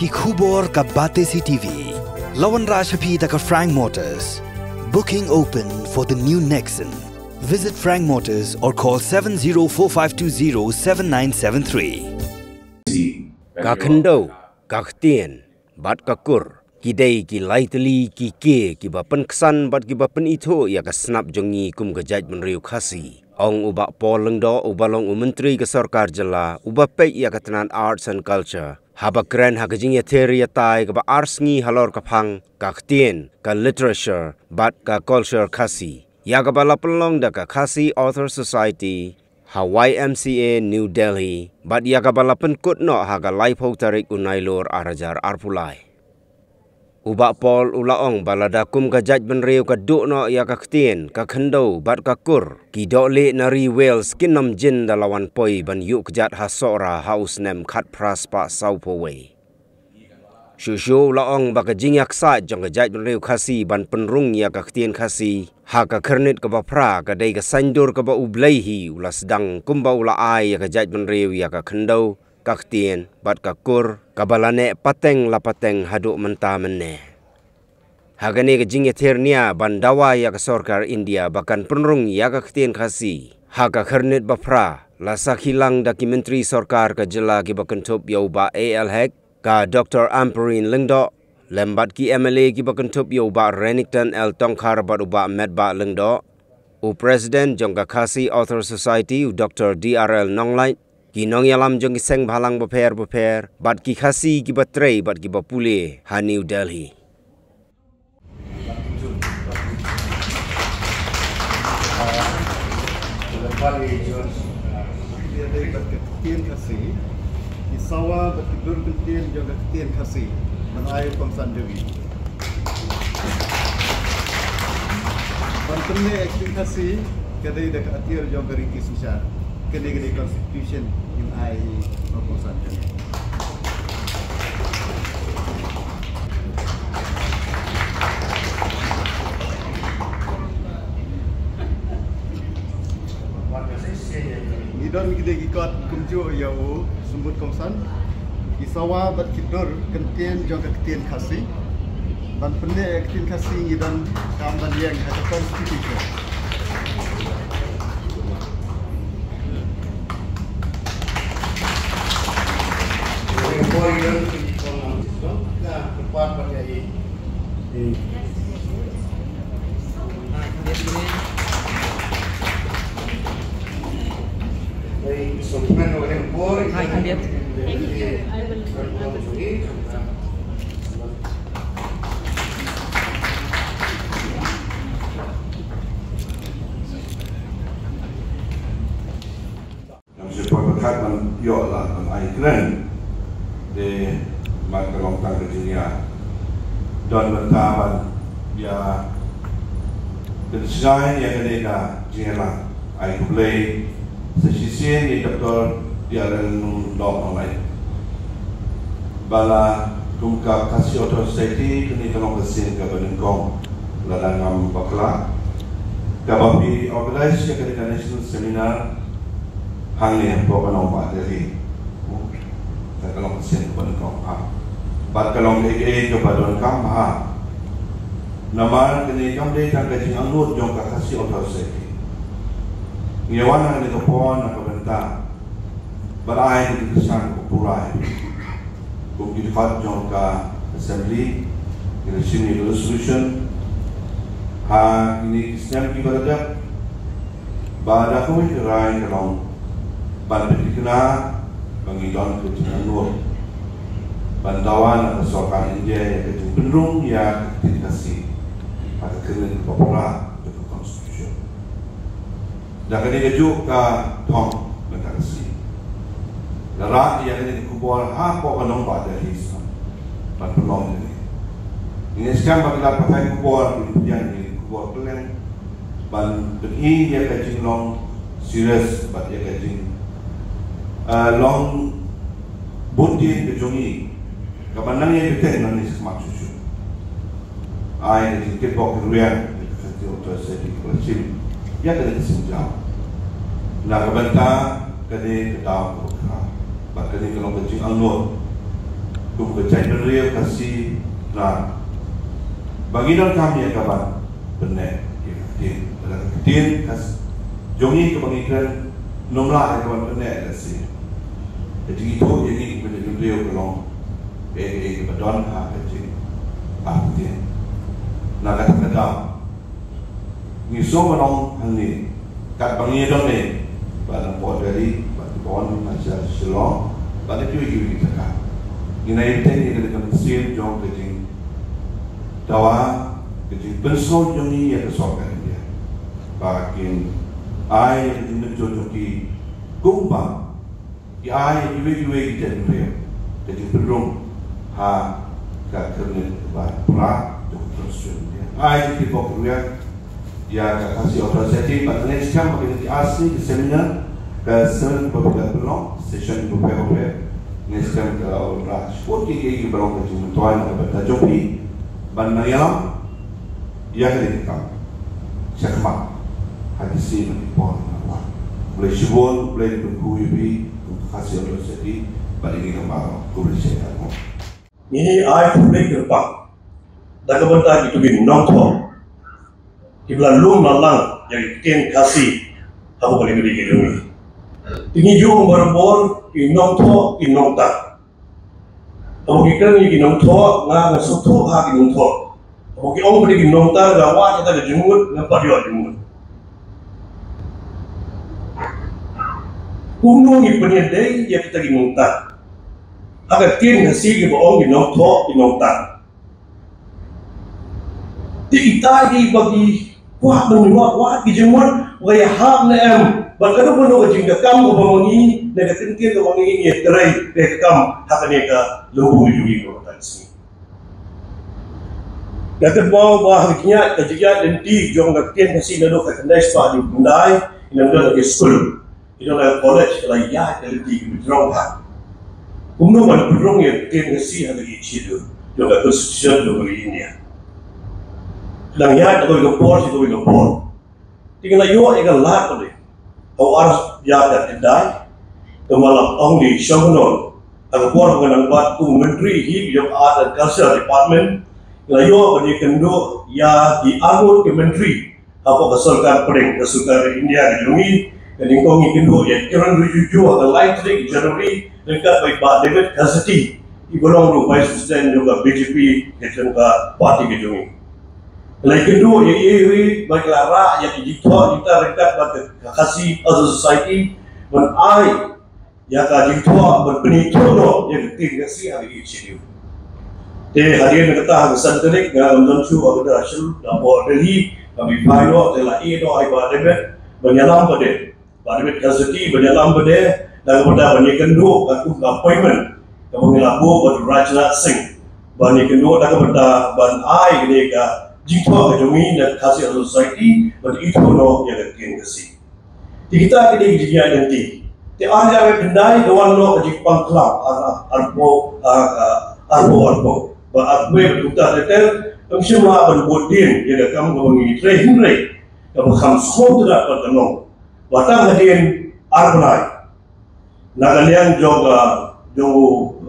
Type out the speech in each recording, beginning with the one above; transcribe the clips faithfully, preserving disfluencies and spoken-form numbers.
Ki khubor ka Batesi T V. La wanrah sha phi da ka Frank Motors. Booking open for the new Nexon. Visit Frank Motors or call seven zero four five two zero seven nine seven three. Ka khyndew, ka ktien bad ka kur, ki dei ki lai tylli ki kiei kiba pynksan bad kiba pynithuh ïa ka snap jong ngi kum ka jaitbynriew Khasi, ong u Bah Paul Lyngdoh, uba long u Myntri ka Sorkar Jylla uba peit ïa ka tnat Arts and Culture, haba kren ha ka jingïathir ïatai kaba ar sngi halor ka phang ka ktien, ka literature bad ka culture Khasi, ïa kaba la pynlong da ka Khasi Author Society ha Y M C A New Delhi, bad ïa kaba la pynkut noh ha ka laiphew tarik u Nailur ar hajar arphew lai. U Bah Paul u la ong ba lada kum ka jaitbynriew ka duh noh ïa ka ktien, ka khyndew bad ka kur, ki dohlieh na ri Wales kin ym jin da la wan poi ban ïuh kjat ha Sohra ha u snem khatphra spah sawphew wei. Shuh shuh u la ong ba ka jingïaksaid jong ka jaitbynriew Khasi ban pynrung ïa ka ktien Khasi ha ka khyrnit kaba phra ka dei ka saiñdur kaba U Blei hi u la sdang kumba u la ai ïa ka jaitbynriew ïa ka khyndew, ka ktien bad ka kur, kaba la neh pateng la pateng haduh mynta mynne. Ha kane ka jingïathir nia ban dawa ïa ka sorkar India ba kan pynrung ïa ka ktien Khasi ha ka khyrnit ba phra, la sakhi lang da ki Myntri Sorkar ka Jylla kiba kynthup ïa u Bah A L Hek, ka Doctor Ampareen Lyngdoh, lem bad ki M L A kiba kynthup ïa u Bah Renikton L Tongkhar bad u Bah Metbah Lyngdoh, u President jong ka Khasi Author Society u Doctor D R L Nonglait, ki nongïalam jong ki seng bhalang bapher bapher bad ki Khasi kiba trei bad kiba pule ha New Delhi. Ki sawa bad ki dur kyntien jong ka ktien Khasi ban ai u kongsan jong ngi. Ban pynleh ïa ka ktien Khasi ka dei da ka atiar jong ka riti synshar. Kane ka dei constitution, ngin ai ïa u kongsan jong ngi. Ngi don ki dei ki kot kumjuh ïa u symbud kongsan. Ki sawa bad ki dur kyntien jong ka ktien Khasi. Ban pynleh ïa ka ktien Khasi ngi don kam ban ïeng ha ka constitution. Hi, Kambit. Thank you. I will, I will. Ngam shu poi pyrkhat ban ïoh lad ban ai kren. Te man ka long tang ka jingïa. Don bynta ban ïa pynshai ïa kane ka jingïalang. Ai khublei sa shisien ïa i Doctor D R L Nonglait. Ba la kum ka Khasi Author Society, kane ka long ka sien kaba nyngkong lada ngam bakla, kaba phi organize ïa kane ka national seminar hangne hapoh ka nongbah Delhi. Ka long ka sien kaba nyngkong bha bad ka long kaei kaei kaba donkam bha. Namar kane kam dei tang ka jingangnud jong ka Khasi Author Society. Ngi wan hangne ka por na ka bynta ban ai ka jingkyrshan kaba pura. Kum ki dkhot jong ka Assembly, ngi la shim ïa ka resolution ha kine ki snem kiba la dep, ba da kawei ka rai ka long ban pynthikna ba ngi don ka jingangnud ban dawa na ka sorkar India ïa ka jingpynrung ïa ka ktien Khasi ha ka khyrnit kaba phra jong ka constitution. Da kane kajuh ka thong bad ka sngi, la rah ïa kane ka khubor hapoh ka nongbah Delhi sa ban pynlong kane. Ngi ngeit skhem ba ki lad pathai khubor kin pdiang ïa kane ka khubor kylleng ban pyni ïa ka jinglong serious bad ïa ka jing, eh, long bun dien ka jong ngi kaba nang ïa ka teng nang ïa ka smat shuh shuh. Ai ka jingkitbok kyrwiang ïa ka Khasi Author Society kaba la shim ïa kane ka sienjam na ka bynta kane ka daw kaba khraw. Bad kane ka long ka jingangnud Kum ka jaitbynriew Khasi Pnar, ba ngi donkam ïa ka ban pynneh ïa ka ktien, ka ktien Khasi jong ngi kaba ngi kren nongla ïa ka ban pynneh ïa ka Khasi. Ka jingithuh ïa ngi kum ka jaitbynriew ka long kaei kaei kaba don ha ka jingpynpaw ktien. Na kata ka daw ngi sngewbha ban ong hangne, katba ngi ïadon ne bad na Port Valley, bad ki bun na sha Shillong, bad na kiwei kiwei ki jaka, ngi nai bteng ïa ka mynsiem jong ka jingdawa, ka jingpynsngew jong ngi ïa ka sorkar India ba kin ai ïa ka jingmynjur jong ki kumba ki ai ïa kiwei kiwei ki jaitbynriew ka jingpynrung ha ka khyrnit ba phra jong ka Constitution India. Ai ïa ki bok ruh ïa ka Khasi Authors' Society, bad ngi skhem ba ki ar sngi ki seminar, ka seminar ba ka pynlong, session ba ka, ba ka ngi skhem ka la rah sport ki ki ba long ka jingmyntoi na ka bynta jong phi ban nang ïalam ïa kane ka kam shakhmat ha ki sngi bad ki por. Khublei shibun, Blei un kyrkhu ïa phi kum ka Khasi Authors' Society bad ïa ngi baroh. Khublei shibun. Ngi ai khublei kyrpang da ka bynta kito ki nongthoh kiba la lum la lang ïa ka ktien Khasi hapoh ka liang ka jong ngi. Te ngi ju ong barabor, ki nongthoh ki nongtang. Haba ki kren ïa ki nongthoh, nga nga sngewthuh ha ki nongthoh. Haba ki ong ba dei ki nongtang, nga wad kita ki jingmut, nga pat ïoh jingmut. Kumno ngi pynïadei ïa kita ki nongtang? Ha ka ktien Khasi kiba ong ki nongthoh ki nongtang. Te ita ki ba ki kwah ban ïoh wad ki jingmut, ba ïahap ne em, bad kano kano ka jingdonkam kaba ma ngi, ne ka ktien kaba ma ngi, ngi trei, trei ka kam ha kane ka lympung jong ngi kaba tang sngi. Nga kynmaw ba ha ka jingïaid, ka jingïaid lynti jong ka ktien Khasi naduh ka khyndai spah hynñiew phew khyndai, ngi nang don ha ki skul. Ki don ha college, ki la ïaid ka lynti kaba jrong bha. Kumno ban pynrung ïa ka ktien Khasi ha ka Schedule jong ka Constitution jong ka India. Ki dang ïaid kawei ka por sha kawei ka por. Te ngi la ïoh ïa ka lad kawei. Ha u ar hajar khatkhyndai, ka Mallam Ong Lei Shangkhunon, ha ka por ba nga nang bat kum u Myntri hi jong Art and Culture Department, ngi la ïoh ban ïakynduh ïa ki arngut ki myntri hapoh ka sorkar pdeng, ka sorkar India ka jong ngi. Ka nyngkong ngi kynduh ïa Kiren Rijiju ha ka lai tarik January, ryngkat bad i Bah David Cassidy, iba long ruh Vice President jong ka B J P, ka jong ka party ka jong ngi. Ngi la ïakynduh ïa i, bad ngi la rah ïa ki jingthoh jingtang ryngkat bad ka Khasi Authors' Society ban ai ïa ka jingthoh ban pynithuh noh ïa ka ktien Khasi ha ka Schedule. Te hadien kata, ha ka san tarik nga lam don shuh ha ka Delhi, nga phai noh, te la ïeh noh ïa i Bah David ban ïalam bad i Bah David Cassidy, ban ïalam bad i, da kaba ban ïakynduh katkum ka appointment kaba ngi la buh bad Rajnath Singh, ban ïakynduh da kaba ban ai ïa ka jingthoh ka jong ngi na ka Khasi Authors' Society ban ithuh noh ïa ka ktien Khasi. Te kita ki dei ki jingïaid lynti. Te ar hajar khatkhyndai ka wan noh ka jingpang khlam, ar, ar, arphew, ar, ar, arphew, arphew. Bad arphew bad kumta ter ter, kam shym lah ban bud dien ïa ka kam kaba ngi trei, hynrei kaba kham sngewtynnat bad ka long ba tang hadien ar bnai, na ka liang jong ka, jong,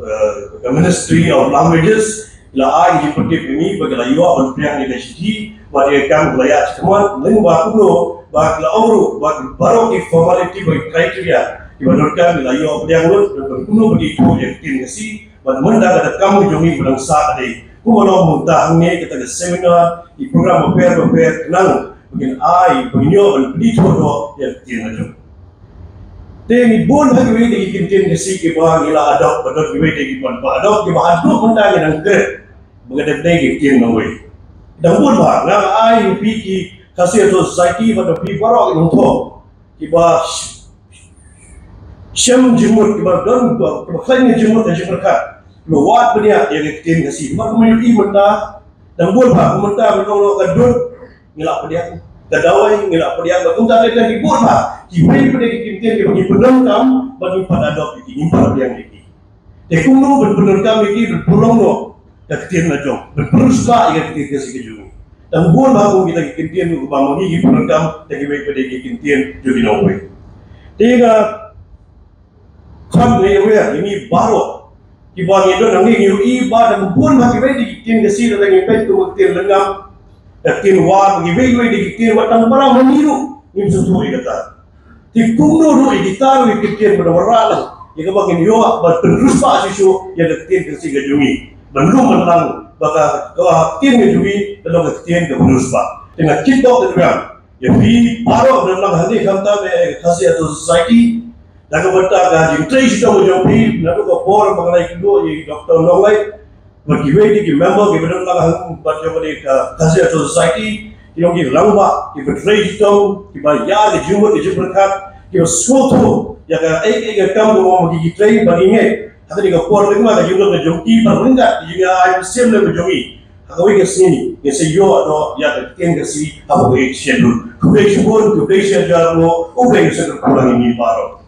eh, ka Ministry of Languages, la ai jingpyntip ïa ngi ba ki la ïoh ban pdiang ïa ka shithi bad ïa ka kam ba la ïaid shakhmat, lyngba kumno ba ki la ong ruh ba baroh ki formality bad ki criteria kiba donkam ki la ïoh pdiang lut, bad kumno ba ki ithuh ïa ka ktien Khasi, bad mynta kata ka kam ka jong ngi ba dang sah ka dei kumno mynta hangne, kata ka seminar, ki program bapher bapher, khnang ba kin ai, ba kin ïoh ban pynithuh noh ïa ka ktien ka jong. Te ngi bun ha kiwei de ki ktien Khasi kiba ngi la adopt, ba don kiwei de kiba, ba adopt, kiba haduh mynta ngi dang kren ba ka dei ka ktien nongwei. Dang bun bha, nga ai ïa phi ki Khasi Authors' Society bad phi baroh ki nongthoh kiba sh-, shem jingmut, kiba don, kiba khlaiñ jingmut, ka jingpyrkhat, kiba wad bniah ïa ka ktien Khasi. Namar kumne mynta dang bun bha, mynta ngi ong ka dud ngi la pdiang, ka dawai ngi la pdiang, bad kumta ter ter ki bun bha kiwei pat de ki ktien kiba ngi pyndonkam bad ngi pat adopt ïa ki, ngi pat pdiang ïa ki. Te kumno ban pyndonkam ïa ki, ban pynlong noh ka ktien la jong, ban pynspah ïa ka ktien Khasi ka jong ngi. Dang bun bha kum kita ki ktien kiba ma ngi ngi pyndonkam, te kiwei pat de ki ktien jong ki nongwei. Te nga khot, nga ïawer ïa ngi baroh Kiba ngi don hangne ngi ïohi ba da bun ba kiwei de ki ktien Khasi lada ngi peit kum ka ktien lyngngoh, ka ktien War, kiwei kiwei de ki ktien ba tang para ma ngi ruh ngim sngewthuh ïa kata. Te kumno ruh ïa kita ruh ïa ki ktien ba da wanrah lang ïa kaba ngin ïoh ba pynriewspah shuh shuh ïa ka ktien Khasi ka jong ngi, ban lum ban lang ba ka, ka ktien ka jong ngi ka long ka ktien kaba riewspah. Te nga kit bok te nga ïa phi baroh ba don lang hangne khamtam eh ka Khasi Authors' Society, da kaba ta ka jingtrei shitom jong phi naduh ka por ba nga la ïakynduh ïa i Doctor Nonglait bad kiwei de ki member kiba don lang ha bad jong ka Khasi Authors' Society, ki long ki rangbah kiba trei shitom, kiba ïa ka jingmut ka jingpyrkhat, kiba sngewthuh ïa kaei kaei ka kam kaba ma ki ki trei ba ngi ngeit ha kane ka por, lyngba ka jingdon ka jong ki ba ryngkat ka jingïaid mynsiem lem ka jong ngi, ha kawei ka sngi ngin sa ïoh noh ïa ka ktien Khasi ha kawei ka sien lut. Khublei shibun, khublei shihajar nguh, U Blei un sa kyrkhu lang ïa ngi baroh.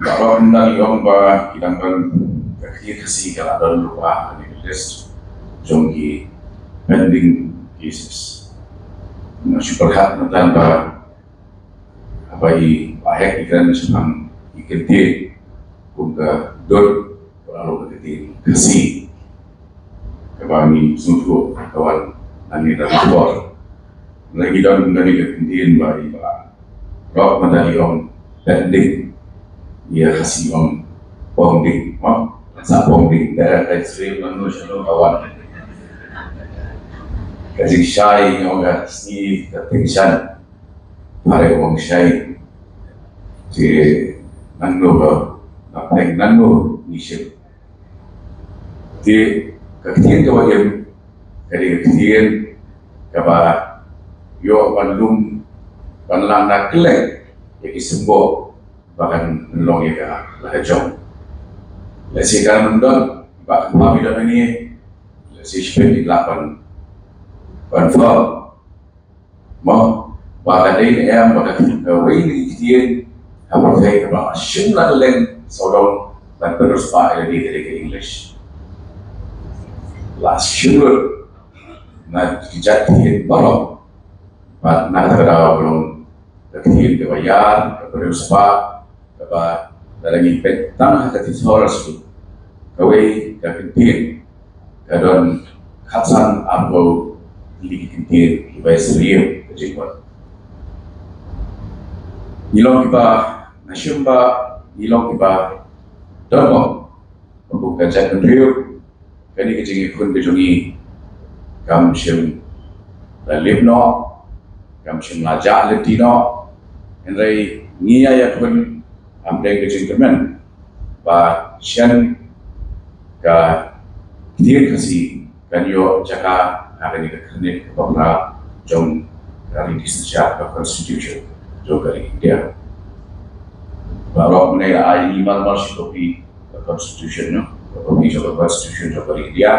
Baroh ynda ngi ong ba ki dang don ka ktien Khasi ka la don lypa ha kane ka list jong ki pending cases. Nga shu pyrkhat mynta ba haba i Bah Hek i kren shaphang ki ktien kum ka dud, ka la long ka ktien Khasi kaba ngi sngewthuh ka wan nangne da ka por. Lagi don kane ka ktien ba i Bah Rock mynta i ong pending, ïa Khasi ong pending, mo? Sa pom ding da ka stream nanu shanu kawan. Ka jingshai ngi ong ka sngi ka tension. Pare ong shai. Te nanu ka, na peng nanu ngi shim. Te ka ktien kaba im ka dei ka ktien kaba ïoh ban lum ban lang na kylleng ïa ki symboh ba kan long ïa ka la ka jong. Lehse kan ym don ba kan pynbeit ïa ngi, lehse shiphew ngi lah ban ban pynbeit. Mo, ba ka dei ne em ba ka kawei na ki ktien ha pyrthei kaba shim la ka leng sawdong ban pynrspah ïa lade ka dei ka English. La shim lut na ki jait ktien baroh. Bad na kata ka daw ba long ka ktien kaba ïar, kaba riewspah, kaba lada ngi peit tang ha ka thesaurus ruh, kawei ka kyntien ka don khatsan arphew tylli ki kyntien kiba ïasyriem ka jingmut. Ngi long kiba na shim ba ngi long kiba don bok ba kum ka jaitbynriew kane ka jingïakhun ka jong ngi kam shym la lip noh, kam shym la jah lynti noh. Hynrei ngi ïa ïakhun hapdeng ka jingkyrmen ba shen ka ktien Khasi kan ïoh jaka ha kane ka khyrnit kaba phra jong ka riti synshar, ka constitution jong ka ri India. Baroh mynne la ai ngi mar mar shi kopi ka constitution, no? Ka kopi jong ka constitution jong ka ri India.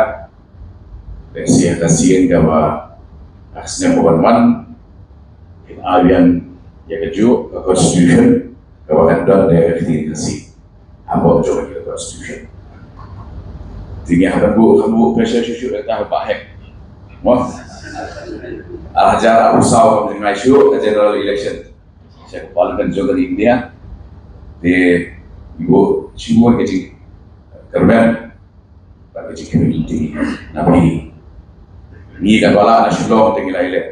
Lehse ha ka sien kaba ha ka snem kaba wan kin ai biang ïa kajuh ka constitution kaba kan don da ka ktien Khasi hapoh jong ka constitution. Te ngi hap ban buh, hap buh pressure shuh shuh ïa kata ba heh. Mo, ar hajar arphew saw kam jngai shuh ka general election sha ka parliament jong ka India. Te ngi buh shuh ka jingkyrmen bad ka jingkyrmen te na phi. Ngi katba la na Shillong te ngi la ïaleh.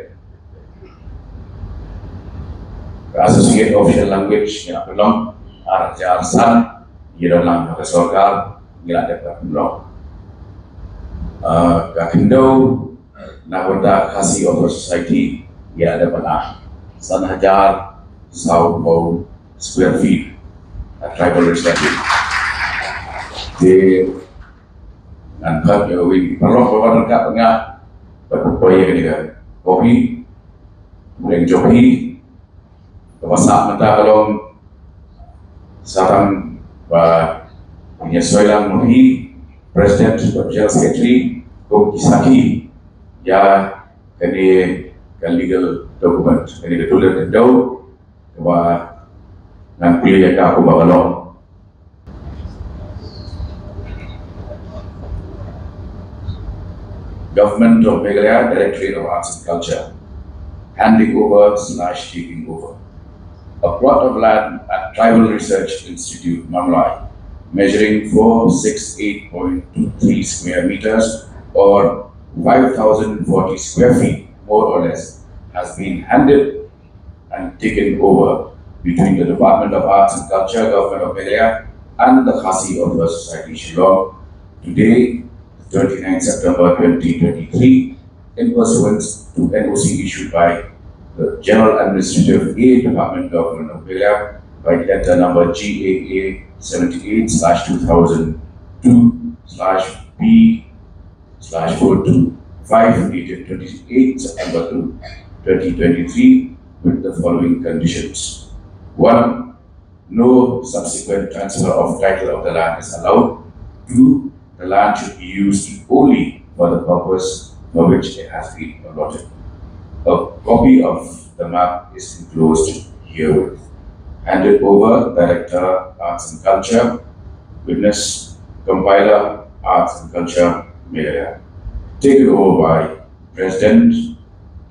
Ka associate official language ngi la pynlong, ar hajar san ngi don lang ha ka sorkar ngi la dep ka pynlong. Ah, ka khyndew na ka bynta Khasi Authors' Society ngi la dep ban ai san hajar saw phew square feet, ah, tribal reserve. Te ngan khot ïa uwei u paralok ba wan ryngkat bad nga ban pynpoi ïa kane ka kopi. Pdeng jong phi kaba sah mynta ka long sa tang ba phin ïa soi lang ma phi, President bad General Secretary, kum ki sakhi ïa kane ka legal document, kane ka dullier khyndew kaba ngan plie ïa ka kumba ka long. Government of Meghalaya, Directorate of Arts and Culture, handing over slash taking over a plot of land at Tribal Research Institute, Mamlai, measuring four six eight point two three square meters or five thousand forty square feet, more or less, has been handed and taken over between the Department of Arts and Culture, Government of Meghalaya, and the Khasi Authors' Society Shillong today, twenty-ninth September twenty twenty-three, in pursuance to N O C issued by the General Administrative Aid Department, Government of Meghalaya, by letter number G A A seventy-eight slash two thousand two slash B slash four two five, dated twenty-eighth September twenty twenty-three, with the following conditions. One, no subsequent transfer of title of the land is allowed. Two, the land should be used only for the purpose for which it has been allotted. A copy of the map is enclosed herewith. Handed over, Director, Arts and Culture. Witness, compiler, Arts and Culture, Meghalaya. Taken over by President,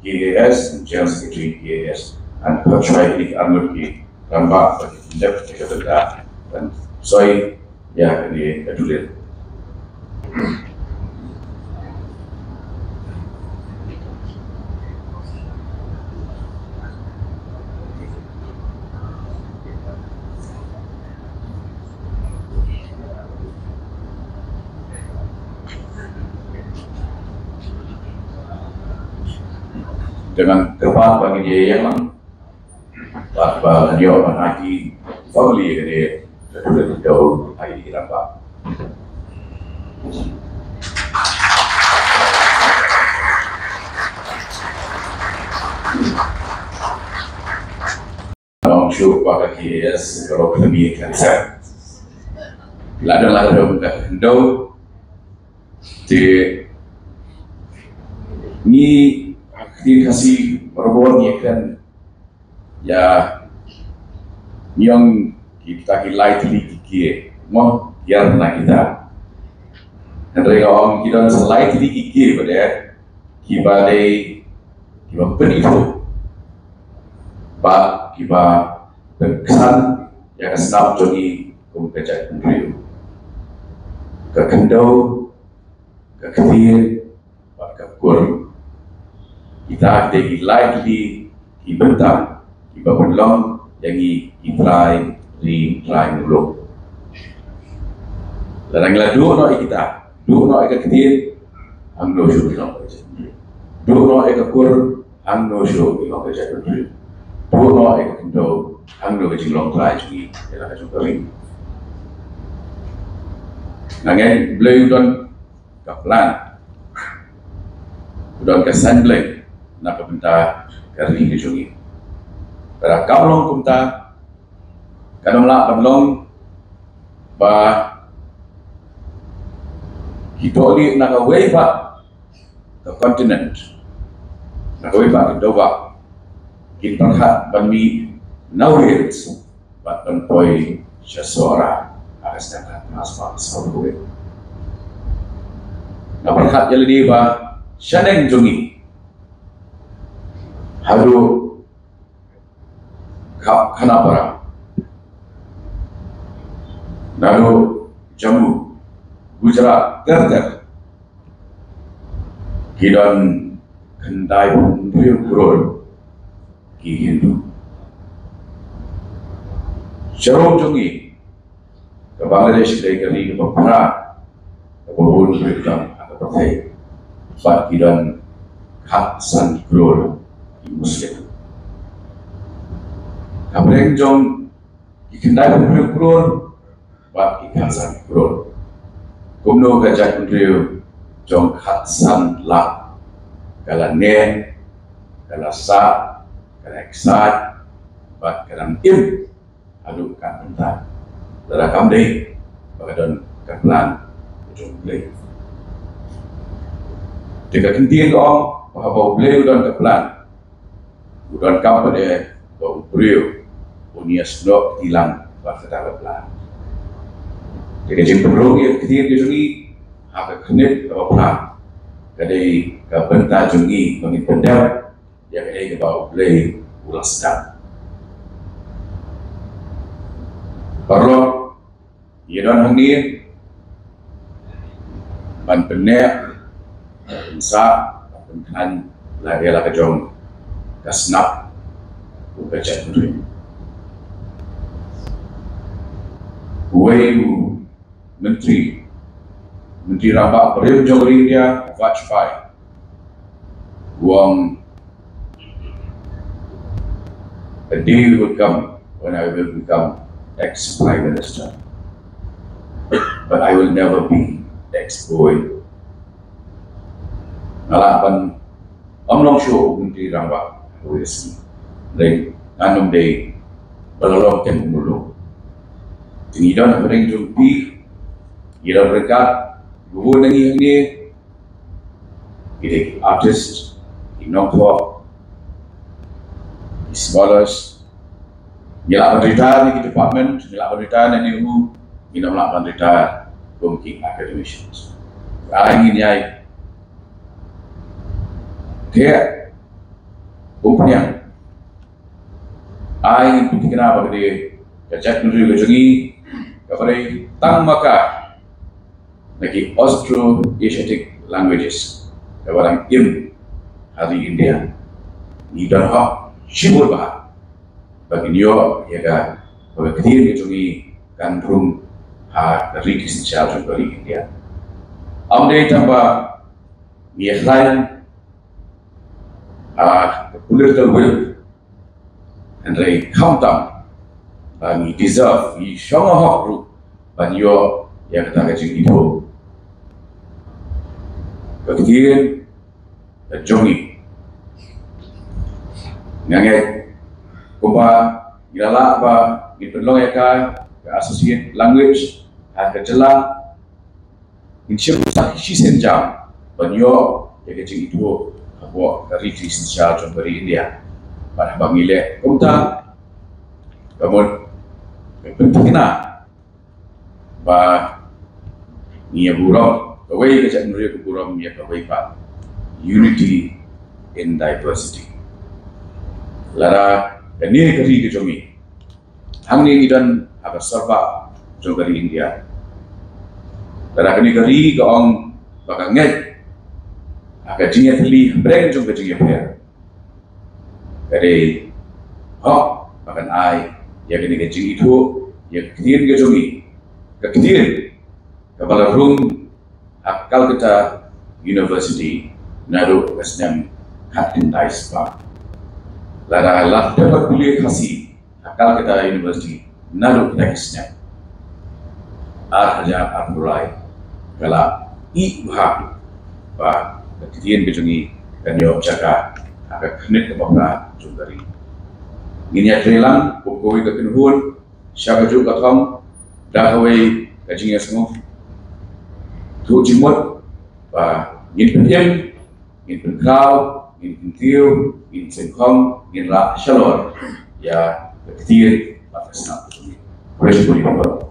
K A S, and General Secretary, K A S. And Patrick Arnold, Rambach, and Deputy Secretary, and Soy, yeah, and the Attorney. Jangan kyrpad ba ngin ïa ïeng lang. Bad ba ngan ïoh ban ai ki family ïa kane ka duleh khyndew ha ïing ki rangbah. Ngan ong shuh ba ka K A S ka rok kami ka sep. Lada lada ka khyndew. Te ngi ha ka ktien Khasi barabor ngi kren ïa, ngi ong kita ki lai tylli ki kiew, mo, ïa na kita. Hynrei nga ong ki don sa lai tylli ki kiew ba dei, kiba dei, kiba pynithuh bad kiba pynksan ïa ka snap jong ngi kum ka jaitbynriew. Ka khyndew, ka ktien bad ka kur. Kita ki dei ki lai tylli ki bynta kiba pynlong ïa ngi ki trai ri trai muluk. Lada ngi la duh noh ïa kita, duh noh ïa ka ktien, hangno shuh ngi long ka jaitbynriew. Duh noh ïa ka kur, hangno shuh ngi long ka jaitbynriew. Duh noh ïa ka khyndew, hangno ka jinglong trai jong ngi ïa la ka jong ka ri. Nga ngeit Blei u don ka plan, u don ka saiñ Blei na ka bynta ka ri ka jong ngi. Lada kam long kumta, kan ym lah ban long ba ki dohlieh na kawei pat ka continent, na kawei pat ka dewbah, kin pyrkhat ban mih na Wales bad ban poi sha Sohra ha ka sdang ka South Korea. Nga pyrkhat ïa lade ba shaneng jong ngi haduh Kha-, Khanapara, naduh Jammu, Gujarat, ter ter, ki don khyndai phew hynriew klur ki Hindu. Sharum jong ngi, ka Bangladesh ka dei ka ri kaba phra kaba bun beit tam ha ka pyrthei. Bad ki don khatsan klur ki Muslim. Hapdeng jong ki khyndai phew hynriew klur bad ki khatsan klur, kumno ka jaitbynriew jong khatsan lak ka la neh, ka la sah, ka la excite bad ka dang im haduh katne mynta, lada kam dei ba ka don ka plan ka jong U Blei. Te ka ktien ka ong ba haba U Blei u don ka plan, u donkam pat eh ba u briew un ïasnoh kti lang bad kata ka plan. Te ka jingpynrung ïa ka ktien ka jong ngi ha ka khyndiat kaba phra ka dei ka bynta jong ngi ba ngin pyndep ïa kaei kaba U Blei u la sdang. Paralok, ngi don hangne ban pynneh, ban pynsah, ban pynkhlaiñ la ïa la ka jong ka snap u ka jaitbynriew. Uwei u Myntri, Myntri Rangbah barim jong ka ri India, Vajpayee, u ong, a day will come when I will become ex-Prime Minister, but I will never be ex-boy. Nga lah ban ym long shuh u Myntri Rangbah ha kawei ka sngi. Hynrei ngan ym dei ba la long ken u muluk. Te ngi don hapdeng jong phi, ngi don ryngkat bun na ngi hangne, ki dei ki artist, ki nongthoh, ki scholars. Ngi lah ban retire na ki department, ngi lah ban retire na NEHU, ngim lah ban retire kum ki academicians. Ai ngin ïai, te kum pynïang, ai ngin pynthikna ba ka dei ka jaitbynriew ka jong ngi kaba dei tang ma ka na ki Austro-Asiatic languages kaba dang im ha ri India. Ngi don hok shibun bha ba kin ïoh ïa ka, ba ka ktien ka jong ngi kan rung ha ka ri ki synshar jong ka ri India. Ym dei tang ba ngi ïakhlaiñ Ah, ka political will. Hynrei khamtam ba ngi deserve, ngi shong hok ruh ban ïoh ïa kata ka jingithuh. Ka ktien ka jong ngi. Nga ngeit kumba ngi la lah ba ngi pynlong ïa ka, ka associate language ha ka jylla. Ngin shim sa shisien jam ban ïoh ïa ka jingithuh hapoh ka ri, ka ri synshar jong ka ri India. Bad haba ngi leh kumta, ka mut ka pynthikna ba ngi ïa burom, kawei ka jaitbynriew ka burom ïa kawei pat. Unity in diversity. Lada kane ka ri ka jong ngi, hangne ngi don ha ka sorbah jong ka ri India. Lada kane ka ri ka ong ba ka ngeit ha ka jingïatylli hapdeng jong ka jingïapher, ka dei hok ba kan ai ïa kane ka jingithuh ïa ka ktien ka jong ngi, ka ktien kaba la rung ha Calcutta University naduh ka snem khatkhyndai spah. Lada la dep pule Khasi ha Calcutta University naduh kata ka snem ar hajar arphew lai, ka la ïohi bha ba ka ktien ka jong ngi kan ïoh jaka ha ka khyrnit kaba phra jong ka ri. Ngin ïatrei lang kum kawei ka kynhun sha kajuh ka thong da kawei ka jingïasngew thuh jingmut ba ngin pynim, ngin pynkhraw, ngin kyntiew, ngin sengkhong, ngin rah shalor ïa ka ktien bad ka snam. Khublei shibun.